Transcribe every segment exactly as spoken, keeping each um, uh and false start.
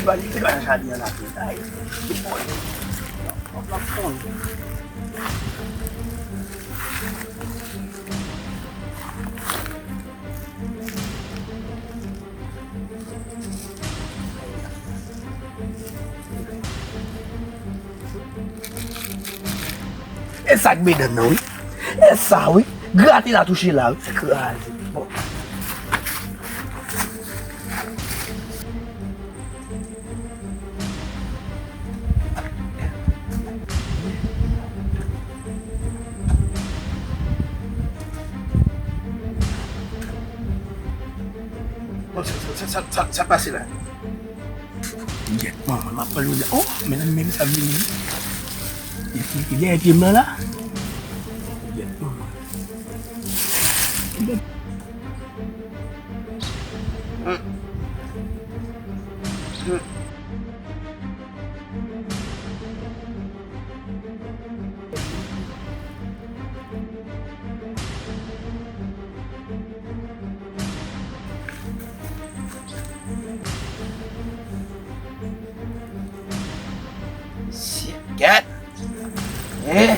Li te ka nan jaden an la tou. Ay, li pon. L ap pon. E sa k medanm nan, wi. E sa, wi. Grate la, touche la, wi. Kraze. Bon. Bon, sa, sa, sa, sa, sa, sa pase la? Gyèt manman, m ap pran jodi a. Oh, men nan menm sa vini. Li, li, li dèyè pye m nan la. Gyèt manman. Shit, God. Eh.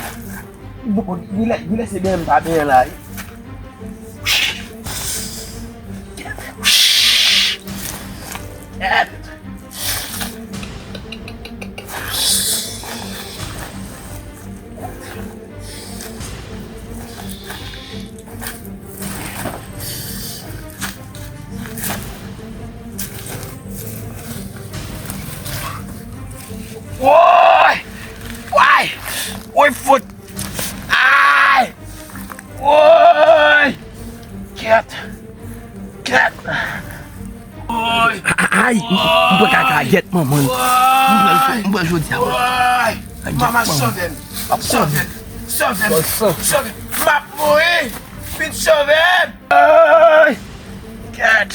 Bon, li lè, li lè se benyen m pa benyen la, wi. God. Woy! Woy! Woy, fout! Ay! Woy! Kèt! Kèt! Woy! Ay! M pran kaka, gyèt manman. M pran, m pran jodi a. Woy! Manman, sove m! Sove m! Sove m! Sove m! M ap mouri! Vin sove m! Ay! Gad!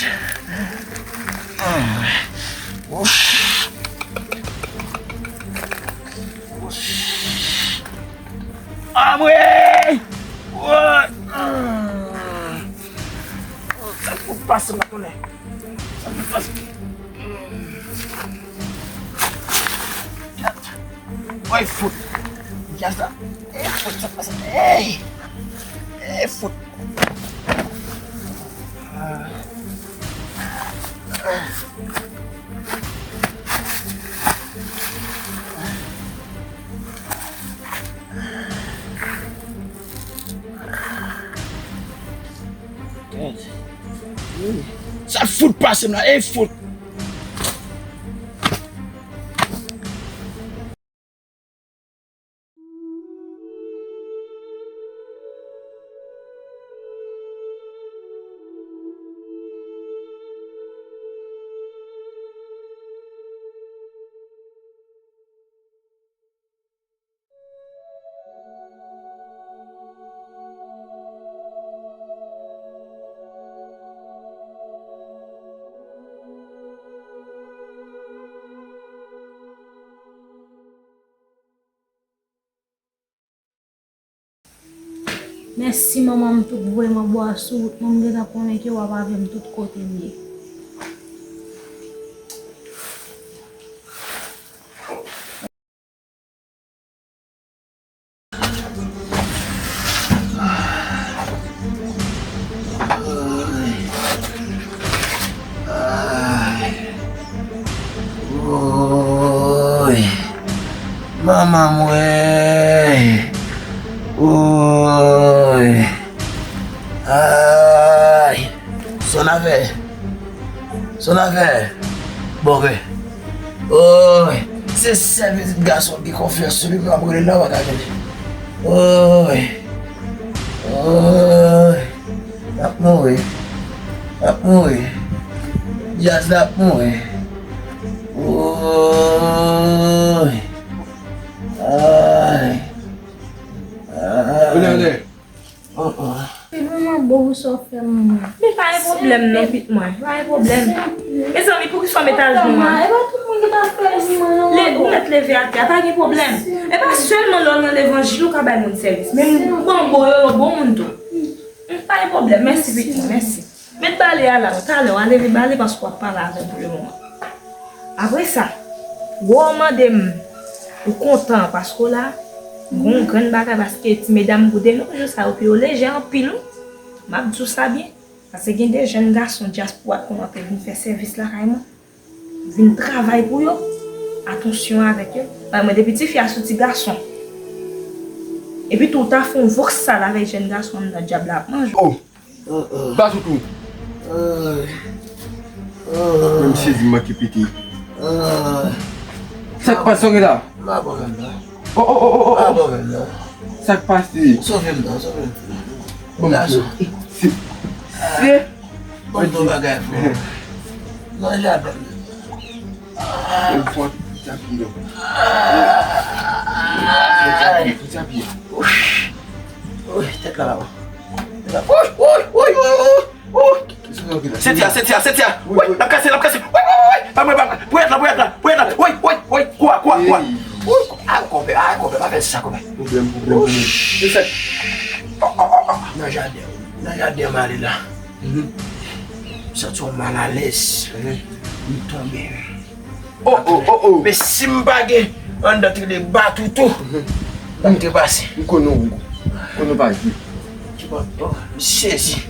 Amwey! Sa fout pase m la konnen. Sa fout pase. Gad! Woy, fout! Gad sa! Ey, fout, sa pase! Ey! Ey, fout! Sa fout pase m la, ey, fout! Mèsi manman, m tout vrèman bò a sou wout mwen, m gentan konnen ke w ap avè m tout kote m ye. Woy! Manman mwen! Woy! Ay! Son afè! Son afè! Bon, ok. Woy! Se sèl pitit gason ki konfyans sou li, m ap rele l la, w pa ka tande. Woy! Woy! L ap mouri. L ap mouri. Djaz la ap mouri. Woy! Ay! Ay! Vini, vini. Oh, oh. Manman, bon, sa w fè manman? Men pa gen pwoblèm non, pitit mwen. Pa gen pwoblèm. Mezanmi, poukisa w met ajenou a? E pa tout moun ki ta fè li, manman. Ou mèt leve atè a, pa gen pwoblèm. E pa sèlman lè w nan levanjil ou ka bay moun sèvis. Men banbo yo, yo bon moun tou. Pa gen pwoblèm, mèsi pitit mwen, mèsi. Met bale a la, talè w a leve bale paske w ap pale avè m pou le moman. Apre sa, wè w mande m, ou kontan paske w la, m gon grenn bagay paske ti medam goude nou jou sa yo pi yo lejè anpil wi. M ap di w sa byen, paske gen de jèn gason dyaspora k konn antre vin fè sèvis lakay mwen, vin travay pou yo, atansyon avèk yo. Bay mwen depi tifi a sou ti gason. Epi tou w ta fè yon vòksal avèk jèn gason anndan dyab la ap manje w. Ba toutou. Menm sezi m manke pete. Sa k pase w la? M pa bon menm non. Oh oh oh oh. M pa bon menm non. Sa k pase? Sove m non, sove m. Bon, se se Bon, bon bagay frè. Manje avè m. Yon fwa ti apiye. Fò ti apiye, fò ti apiye. Oy, tèt la la. Oy, oy, oy, oy, oy. Senti a, senti a, senti a. Woy, l ap kase, l ap kase. Woy, woy, woy. Ban mwen, ban mwen. Pwèt la, pwèt la, pwèt la. Woy, woy, woy. Kwa, kwa, kwa. Woy, a, konpè, a, konpè, pa fè sa, konpè. Pwoblèm, pwoblèm, pwoblèm. Nan jaden, nan jaden m ale la. M santi yon malalèz. M tonbe. Oh, oh, oh, oh. Men si m pa gen anndan ki rele Batoutou, m te pase. M konnen w, m konnen w pa jwe. Ki bò, oh, m sezi.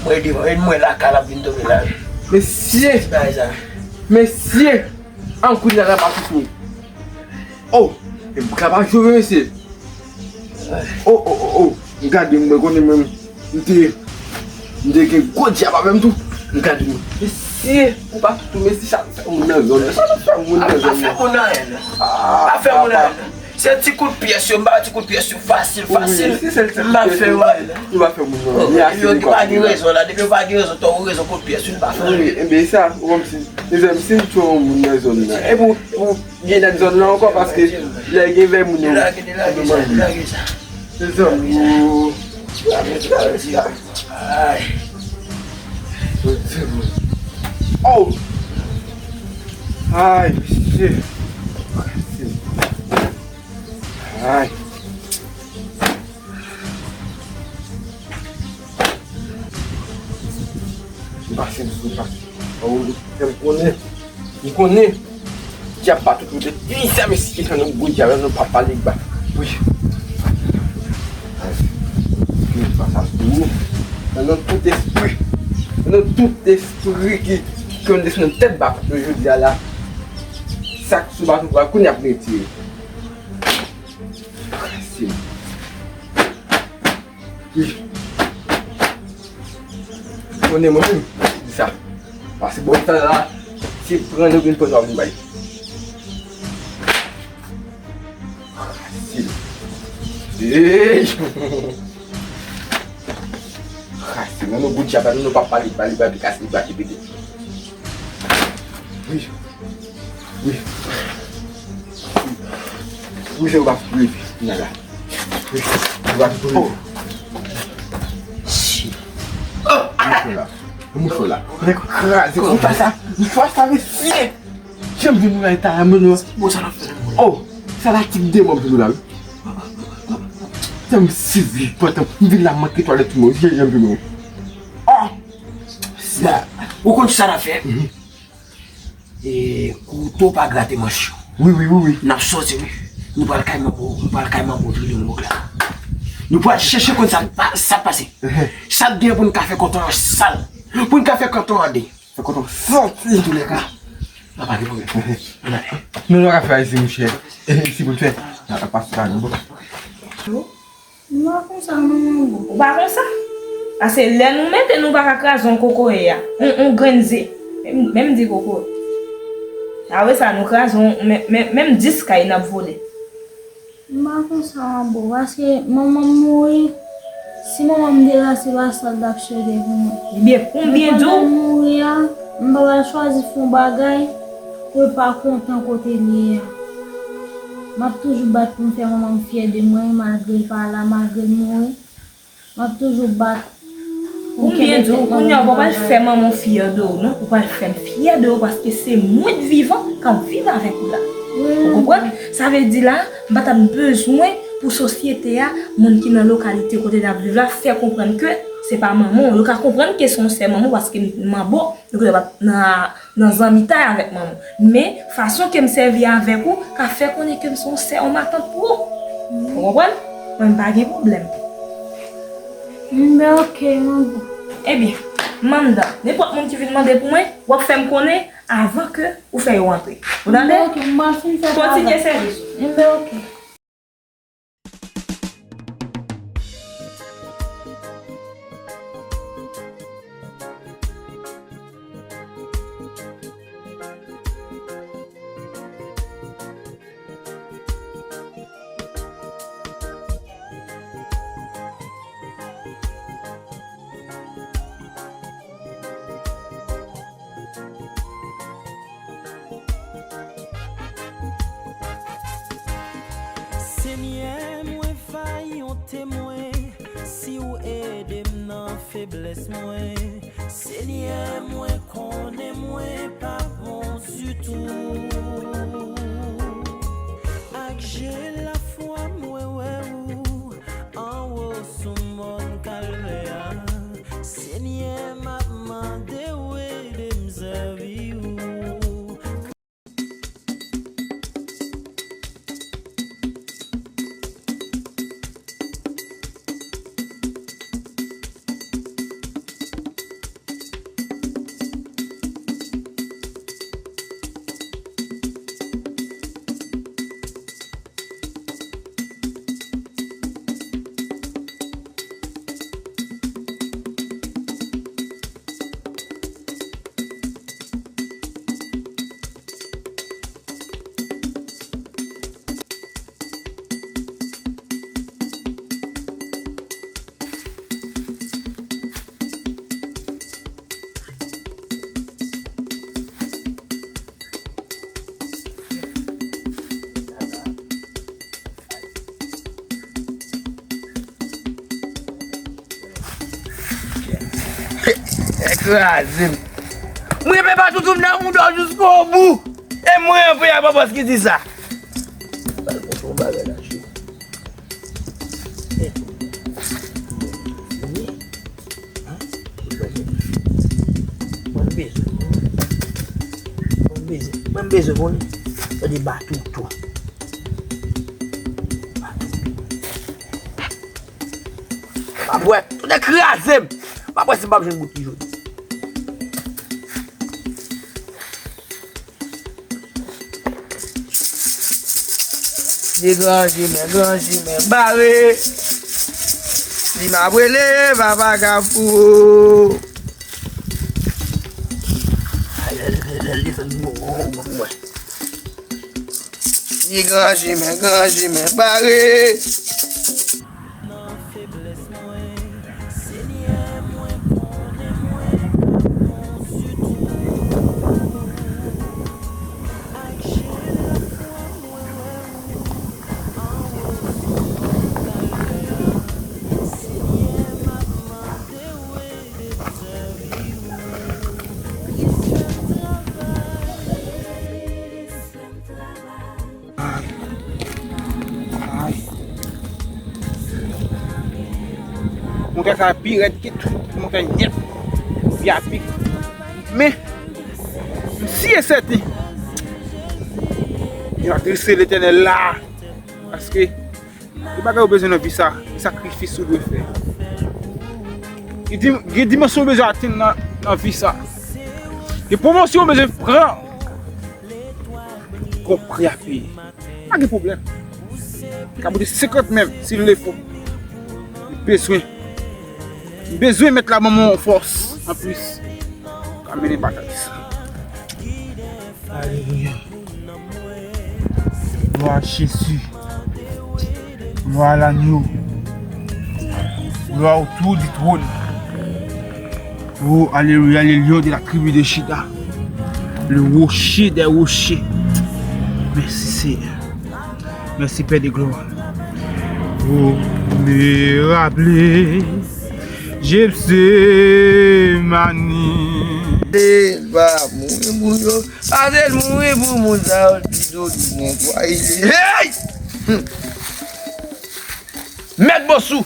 Mwen devan, e mwen lakay l ap vin tonbe la. Mesye! Ti bagay sa. Mesye! An kounye a la pa toutou. Oh! E bra pa jwe mesye. Oh, oh, oh, oh. M gade m, mwen konnen menm. M te, m te gen gwo dyab avè m tou. M gade m. Mesye, ou pa toutou mesye, sa fè moun nan zòn nan. Sa fè moun nan zòn nan. Pa fè moun anyen non. Pa fè moun anyen non. Se ti kout pyès yo, m ba ti kout pyès yo fasil, fasil. M pa fè moun anyen non. Yo pa fè moun nan. Yo pa gen rezon la, depi yo pa gen rezon, tò ou rezon kout pyès yo, m pa fè anyen. Wi, enben sa, ou kòmsi, mezanmi, si m tchwe yon moun nan zòn nan. Epi ou, ou Gen nan zòn nan ankò paske lè gen vè moun yo. Lage, lage sa, lage sa. Se zòn yo. Ay. Oh. Ay, mesye. Ay. M pase, m pase. Oh, m konnen. M konnen. Dyab pa tout kote. Ui, sa mesye, sa nan gwo dyab, nou pa pale ba. Wi. Ki pa sa tou. Nan non tout espri. Nan non tout espri ki, ki konn desann nan tèt ba. Jodi a la. Sa k sou bato pou kounye ap retire. Kraze. Wi. Konnen mwen menm, di sa. Pase bò sa la, se pran nou vin pran nou vin bay. Kraze. Ey! Kraze, nan nou bout djab la, nou pa pale, pale, pale, kase, bati, pete. Wi. Wi. Wi, se ou pa pou leve. Nada. Wi. Ou pa pou leve. Oh. Si. Oh, moucho la. Moucho la. Kraze. Ou pa sa. Ou pa sa, mesye. Jan m vin la eta a, mwen. Bon, sa n ap fè la, mwen. Oh, sa la tip de mwen vin la. Tan m sizi, pantan m vin la manke twalèt mwen. Jan m vin. Oh. Bon, ou konn sa n ap fè? E, kouto pa grate manch yo. Wi, wi, wi, wi. N ap sòti, wi. Nou pral kay manbo, nou pral kay manbo Trilyon Bouk la. Nou pral chèche konn sa, sa pase. Sa gen pou n ka fè kontan an sal. Pou n ka fè kontan an de. Fè kontan sòti. Antoulèka, pa pa gen pwoblèm. Ann ale. Nou, nou ka fè isi, monchè. E, isi pou n fè. N a pase pa nou bon. M pa konsa non, manbo. Ou pa konsa? Paske lè nou mete, nou pa ka kraze yon kokoye a. Yon, yon grenn ze. Menm, menm di kokoye. Apre sa, nou kraze yon, men, men, menm dis kay n ap vole. M pa konsa, manbo, paske manman m mouri. Si manman m te la, se pa sa l t ap swete pou mwen. Ebyen, konbyen di w? Pandan l mouri a, m pa pral chwazi fè yon bagay pou l pa kontan kote l ye a. M ap toujou bat pou m fè manman m fyè de mwen, malgre l pa la, malgre l mouri. M ap toujou bat pou m kenbe tèt mwen. Kounye a, ou pa pral fè manman w fyè de ou, non. Ou pral fè m fyè de ou, paske se mwen k vivan k ap viv avèk ou la. Ou konprann? Sa vle di la, m pa t ap bezwen pou sosyete a, moun ki nan lokalite kote n ap viv la, fè konprann ke se pa manman w. Yo ka konprann ke se yon sè manman w, paske manbo, nou konnen nan nan zanmitay avèk manman w. Men, fason ke m sèvi avèk ou ka fè konnen ke m se yon sè, yon matant pou ou. Ou konprann? Mwen, m pa gen pwoblèm. M, ben, ok, m bon. Ebyen, m anndan. Nenpòt moun ki vin mande pou mwen, w ap fè m konnen avan ke ou fè yo antre. Ou tande? M, ok, m pral fin fè travay. Kontinye sèvis ou. M, ben, ok. Senyè, mwen va yon temwen, si w ede m nan feblès mwen. Senyè, mwen konnen mwen pa bon ditou. Ak je lafwa, mwen wè ou anwo sou mòn Kalvè a. Senyè, m ap mande w ede m sèvi ou. Kraze m. Mwen pe pa toutou m nan mouda w jiskobou. E mwen anpe a pa bòs ki di sa. Al montre yon bagay la, cheri. Mwen bezwen. Mwen bezwen. Mwen bezwen konnen. Tande batoutou. Batoutou. M ap wè. Tande kraze m. M ap wè si m p ap jwenn bout li jodi. Li gran chimen, gran chimen bare. Li m ap rele papa Kafou. Li gran chimen, gran chimen bare. Ay. Ay. Montay sa pi rèd ke tout montay nèt. Pi a pi. Men, m si e sèten, yo adrese Letènèl la. Paske, gen bagay ou bezwen nan vi sa, gen sakrifis ou dwe fè. Gen di-, gen dimansyon ou bezwen atenn nan, nan vi sa. Gen pwomosyon ou bezwen pran. Gon pri a peye. Pa gen pwoblèm. Ka boute senkant menm, si l le fo. M bezwen. M bezwen met la ban mwen yon fòs anplis. Ka mennen batay sa. Alelouya. Glwa a Jezi. Glwa a lanyo. Glwa otou di twòn. Oh, alelouya, le lion de la tribu de Juda. Le rocher des rochers. Mèsi, Senyè. Mèsi, Pè de glwa. Ou me raple Getsemani. Pase l pa mouri pou yo. Pase l mouri pou moun sa yo. Di do di netwaye. Hey! Mèt Bosou.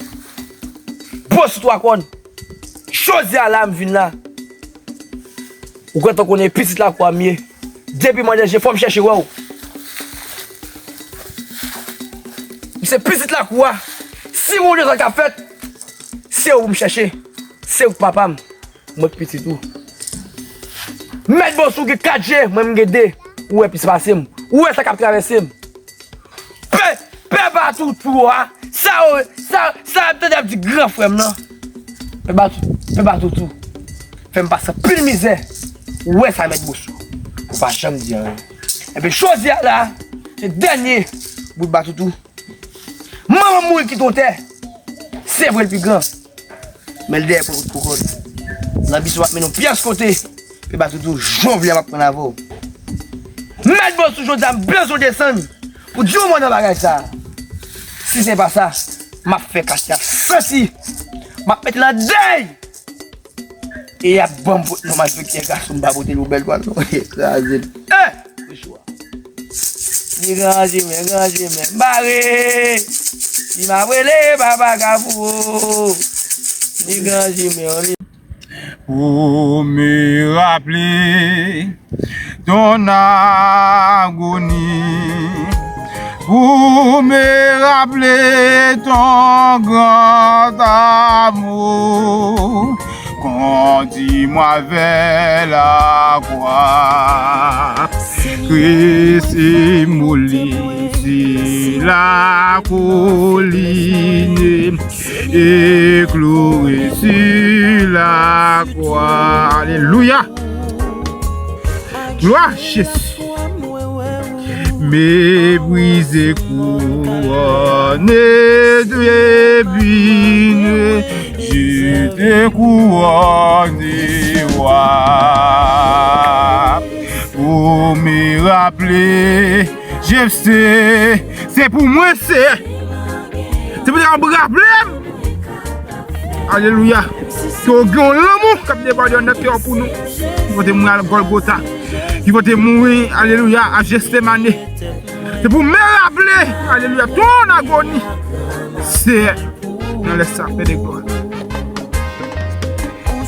Bosou twa kòn. Jodi a la m vin la. Ou gentan konnen pitit lakou a m ye. Depi m an danje, fò m chèche wè w. M se pitit lakou a. Si gon lòt sa k ap fèt, se ou pou m chèche. Se ou k papa m. Mwen k pitit ou. Mèt Bòs ou gen kat je, mwen m gen de. Ou wè plis pase m. Ou wè sa k ap travèse m. Pè, pè Batoutou a, sa yo, sa, sa ap tande ap di gran frè m nan. Pè Batou, pè Batoutou, fè m pase anpil mizè. Ou wè sa Mèt Bòs ou. Ou pa janm di anyen. Epi jodi a la, se dènye bout Batoutou. Manman m mouri kite yon tè. Se vre l pi gran. Men l dèyè pran kout koukòt. Lanbi sou ap mennen yon pyès kote. Pè Batoutou, jodi a m ap pran avè w. Mèt Bòs ou jodi a m bezwen desann pou di yon mo nan bagay sa. Si se pa sa, m ap fè katye a santi. M ap mete l nan dèy. E y ap ban m pot non malfektè gason m pa pote l pou bèl pwa non. Kraze l. Eh! Li ranje men, ranje men, bare. Li m ap rele papa Kafou. Li ranje men, li. Pour me rappeler ton agonie, pour me rappeler ton grand amour, conduis-moi vers la croix. Christ est moli sur la colline, et cloué sur la croix. Alléluia. Gloire à Jésus. Méprisé, couronné d'épines, je te couronne de roi. Pour me rappeler, je sais, c'est pour moi, c'est, c'est pour me rappeler. Alelouya. Ke w gen yon lanmou k ap debòde anndan kè w pou nou. Ki pote mouri al Gòlgota. Ki pote mouri, alelouya, a Jetsemane. Se pou m raple, alelouya, ton agoni. Seyè, nan lè sa, Pè de glwa.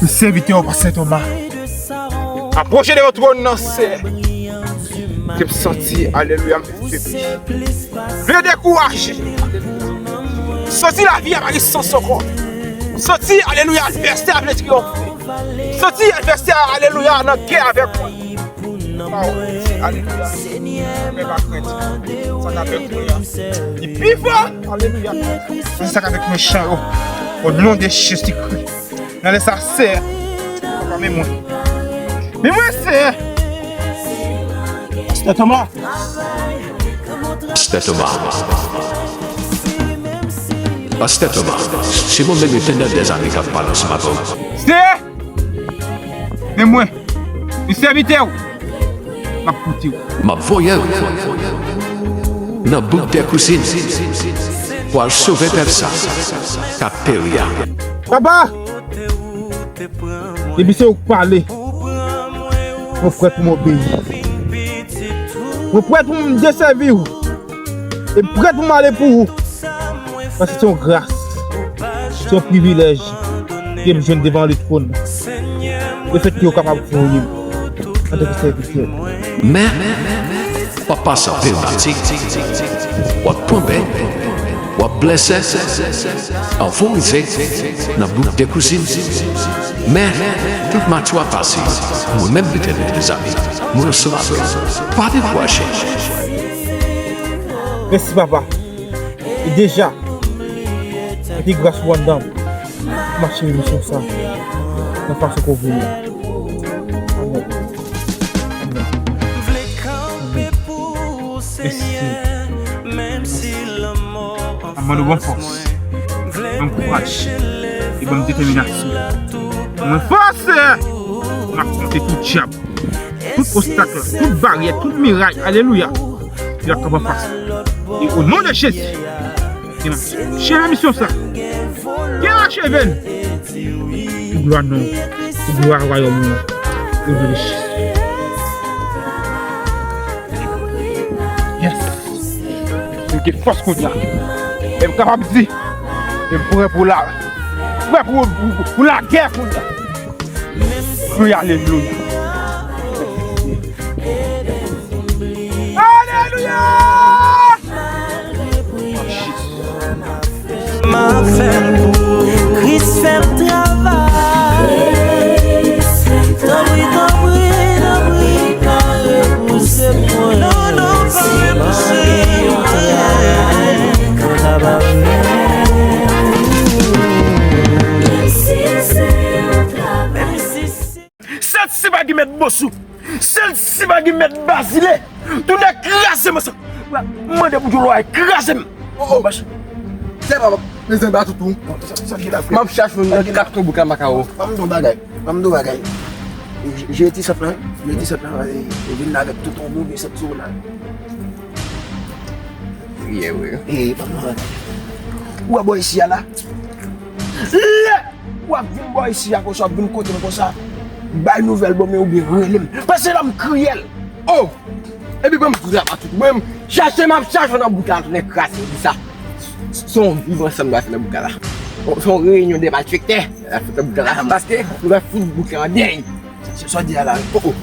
M sèvitè w, Pastè Toma. Apwoche de twòn nan, Seyè. Ke m santi, alelouya, m febli. Vle dekouraje. Santi lavi a pa gen sans ankò. Santi, alelouya, advèsè a vle triyonfe. Santi advèsè a, alelouya, nan gè avèk mwen. Pawòl di, alelouya. Men pa krent. Sa k avèk mwen an, li pi fò. Alelouya. Se sa k avèk mechan yo. O non de Jezikri. Nan lè sa, Seyè, papa, men mwen. Men mwen, Seyè. Pastè Toma. Pastè Toma. Pastè Toma. Si mwen menm yo te nan dèzame k ap pale ansanm avè w. Seyè! Men mwen, yon sèvitè w, m ap koute w. M ap voye w nan bouk dè kouzin pou al sove pèp sa k ap peri a. Papa! Depi se ou k pale, mwen prè pou m obeyi. Mwen prè pou m desèvi w. E m prè pou m ale pou ou. Paske se yon gras, se yon privilèj ke m jwenn devan le twòn. Lefètke ou kapab voye m antanke sèvitè. Men, w ap pase anpil matik, w ap tonbe, w ap blese, anvan w rive nan bouk dè kouzin. Men, tout matik w ap pase, mwen menm Letènèl dèzame, mwen ansanm avè w. Pa dekouraje. Mèsi, papa. E deja, mete gras ou anndan m pou m acheve misyon sa nan fason ke w vle a. Amèn. Amèn. Amèn. Mèsi. Mèsi. Amèn. Ban m fòs. Ban m kouraj. E ban m detèminasyon. Mwen fòse. M afwonte tout dyab, tout obstak la, tout baryè, tout miray. Alelouya. Yo ap kanpe anfas. E o non de Jezi, gen mache nan misyon sa. Gen acheve l. Pou glwa non, pou glwa wayòm ou an. O non de Jezi. Yes. M gen fòs kounye a. E m kapab di, e m prè pou la, prè pou, pou, pou lagè kounye a. Kri alelouya. M ap fè l pou ou. Kris fè m travay. Tanpri, tanpri, tanpri, pa repouse mwen. Non, non, pa repouse mwen. Menm si se yon travay. Sèt si pa gen mèt Bosou, sèt si pa gen mèt Bazile, tounen kraze m ansanm. M mande pou djòlò a kraze m. Oh, oh. Bach. Se pa, mezanmi, ba toutou. Sa, sa ki la, frè? M ap chache yon kat ton bouk la, Makao. Ban m di w bagay. Ban m di w bagay. Je, je ti sèt la, je ti sèt la, e, e vin la avèk tout yon bouk, sèt sou la. Yeah, wi. E, ban m di w bagay. Ou wè bò isi a la? Lè w ap vin bò isi a konsa, w ap vin kote m konsa, bay nouvèl ban mwen oubyen rele m. Paske la m kriyèl. Oh! Epi ban m di w sa pa tout. Mwen, chache m ap chache nan bouk la, tounen kraze, di sa. Se yon viv ansanm nou al fè nan bouk la. Se yon reyinyon de malfektè nou al fè nan bouk la. Paske nou al fout bouk la an dèy. Se sa w di a la, wi. Oh, oh.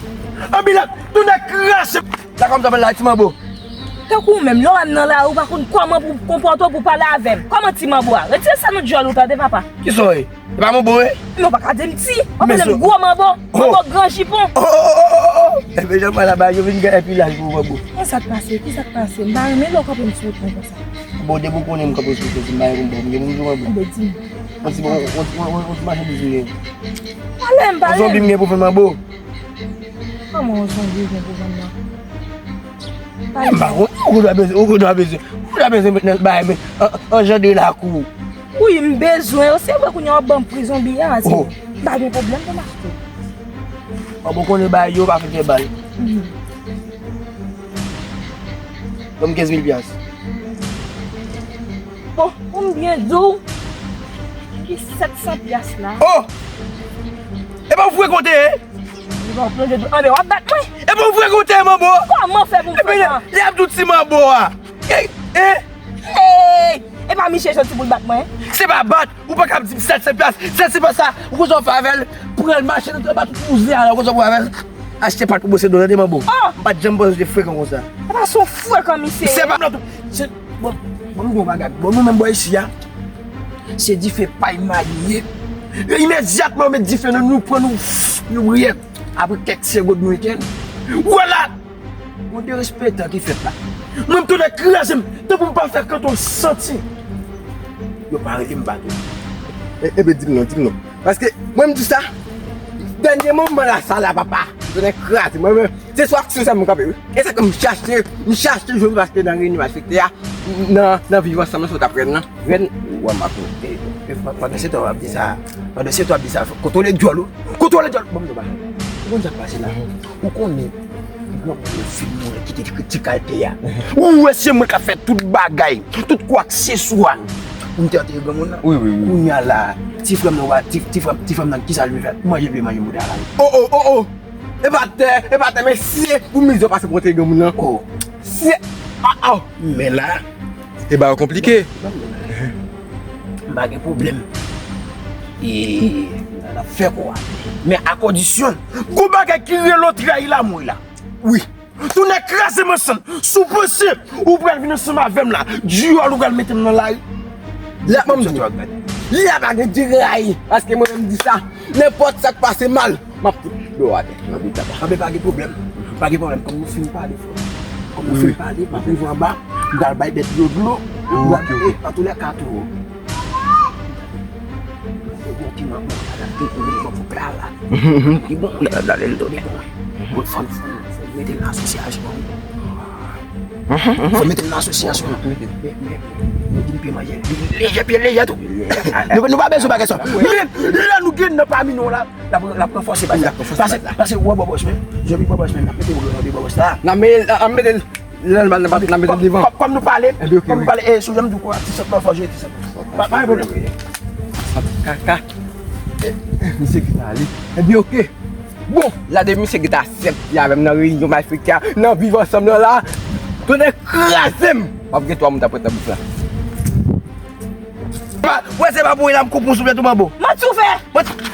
Anbilans, tounen kraze. Sa kòm sa fè la, ti manbo? Tankou w menm, lè w wè m nan lari, ou pa konn kòman pou w konpòte w pou w pale avè m. Kòman ti manbo a? Retire sa nan djòl ou, tande, papa. Kisa w ye? E pa manbo, wi? Men w pa ka di m ti. W ap pale m gwo manbo. Manbo gran jipon. Oh, oh, oh, oh, oh, oh. Enben, jan w pale a, ba yo vin gen pi laj pou manbo. Kisa k pase? Kisa k pase? M pa renmen lè w kanpe m sou wout mwen konsa. Bon, depi w konnen m kanpe w sou wout mwen, si m pa renmen pou m ba w, m gen pou m jwe manbo. Enben, di m. On ti, on, on, on, on, on ti machandiz m gen. Pale m, pale m. On zonbi m gen pou fè manbo. Kòman yon zonbi gen pou vann nan? M pa konnen, ou konn bezwen, ou konn bezwen, ou konn bezwen met nan bay, men an, anjandre lakou. Wi, m bezwen yo, se vre kounye a w ap ban m pri zonbi a, se m pa gen pwoblèm pou m achte. Bon, ou konnen bay yo pa fè fè bal. Mhm. Ban m kenz mil pyas. Bon, pou m byen di w, ki sèt san pyas la. Oh! E pa w frekonte, e? Li pa w plonje dlo anben, w ap bat mwen. E pa w frekonte, manbo. Kòman fè pou m frekan? Epi, lè y ap di w ti manbo a. E, e. Hey! E pa Miche Joti pou l bat mwen. Se pa bat, ou pa ka ap di m sèt san pyas. Sèt san pyas sa, ou konn sa w fè avè l? Pran l mache nan anba tout mouze a la, ou konn sa w fè avè l? Achte pat pou bwose do, tande manbo. Oh! M pa t janm panse w te frekan konsa. Papa, se yon frekan misye ye. Se pa nan tou. Se, bon, bon, m di w yon bagay. Bon, nou menm bò isi a, se dife pay mayi ye. Imedyatman yo met dife nan nou, pran nou, nou briyè. Apre kèk segonn nou etenn. Vwala! Yon derespektan ki fèt la. Mwen m tounen kraze m, tankou m pa fè kanton santi. Yo pa rele m bato. E, enben, di m non, di m non. Paske mwen m di sa, dènye moman la sa la, papa, m tounen kraze. Mwen, mwen, se sou aksyon sa m kanpe, wi. E sa ke m chache, m chache jwenn paske nan reyinyon malfektè a, nan, nan viv ansanm nan, sa w t ap rèn nan. Rèn. Ou wè m ap, e, e, pandan se tan w ap di sa, pandan se tan w ap di sa, kontwole djòl ou. Kontwole djòl. Bon, m di w bagay. Ou konn sa k pase la? Ou konnen, granmoun yo fin mouri, kite ti, ti kalte a. Ou wè se mwen k ap fè tout bagay, tout kwakseswa. Pou m te antere granmoun nan. Wi, wi, wi. Kounye a la, ti frè m nan, ti, ti frè m, ti frè m nan, kisa l vin fè? Manje l vle manje bouda la. Oh, oh, oh, oh! E pa tè, e pa tè, men sye pou mizè w pase pou antere granmoun nan. Oh. Sye, ah, ah! Men la. E ba yo konplike. M pa gen pwoblèm. E, n ap fè kwa. Men a kondisyon, gon bagay ki rele w trayi lanmou la. Wi. Tounen kraze m ansanm. Si w panse ou pral vin ansanm avè m la, djòl ou pral mete m nan lari. Lè m di w, lè pa gen trayi, paske mwen menm di sa, nenpòt sa k pase mal, m ap fout dlo atè. Anben, pa gen pwoblèm. Pa gen pwoblèm. Kòm nou fin pale, frè. Kòm nou fin pale, m ap rive anba, m pral bay bèt yo dlo. Antoulèka tou. Bon, ti manman, madam, te kouri, bon, pou pla la. Li bon. Li bon. Bon, fò n, fò n, fò n mete l nan asosyasyon. Fò n mete l nan asosyasyon. Men, men, men, nou di n pe manje. Li lejè, pye lejè tou. Nou, nou pa bezwen bagay sa. Men, lè nou gen nan pami nou la, l ap, l ap ranfòse baz la. Pase, pase, wè bò bòs mwen. Jan mi bò bòs mwen, n ap mete w nan de bò bòs la. Nan, men, an mete l. Nan, nan, nan, nan, nan, nan, devan. Kòm, kòm nou pale, enben, ok, kòm nou pale, e, sou jan m di w, ti sèt la fò jwe, ti sèt. Pa, pa gen pwoblèm. Kaka. Misye ki pale. Enben, ok. Bon, la de misye ki ta sèt avè m nan reyinyon malfektè a, nan viv ansanm nan la. Tounen kraze m. W ap gen twa moun t ap pran nan bouk la. Wè, se pa pou la m koupe w sou pye tou, manbo. Manti w fè. Manti.